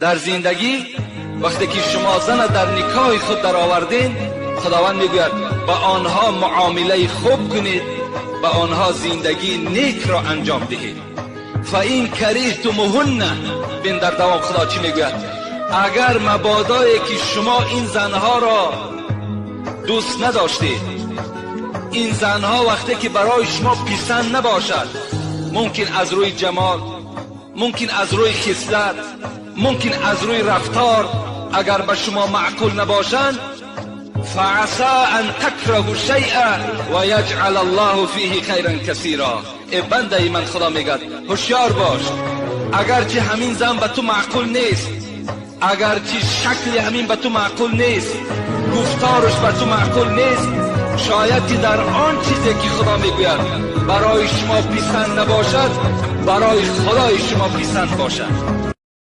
Дар зиндагӣ вақте ки шумо зана дар никоҳи худ даровардед, Худованд мегӯяд: ба онҳо муомилаи хуб кунед, ба онҳо зиндагии некро анҷом диҳед. فَإِنْ كَرِهْتُمُوهُنَّ. Бин, дар давом Худо чӣ мегӯяд? Агар мабодое ки шумо ин занҳоро дӯст надоштед, ин занҳо вақте ки барои шумо писанд набошад, мумкин аз рӯи ҷамол, мумкин аз рӯи хислат, мумкин аз рӯи рафтор, агар ба шумо маъқул набошанд, فعسى أن تكرهوا شيئا ويجعل الله فيه خيرا كثيرا. Э бандаи ман, Худо мегӯяд, ҳушёр бош, агарчи ҳамин зан ба ту маъқул нест, агарчи шакли ҳамин ба ту маъқул нест, гуфтораш ба ту маъқул нест, шояд ки дар он чизе ки Худо мегӯяд барои шумо писанд набошад, барои Худои шумо писанд бошад.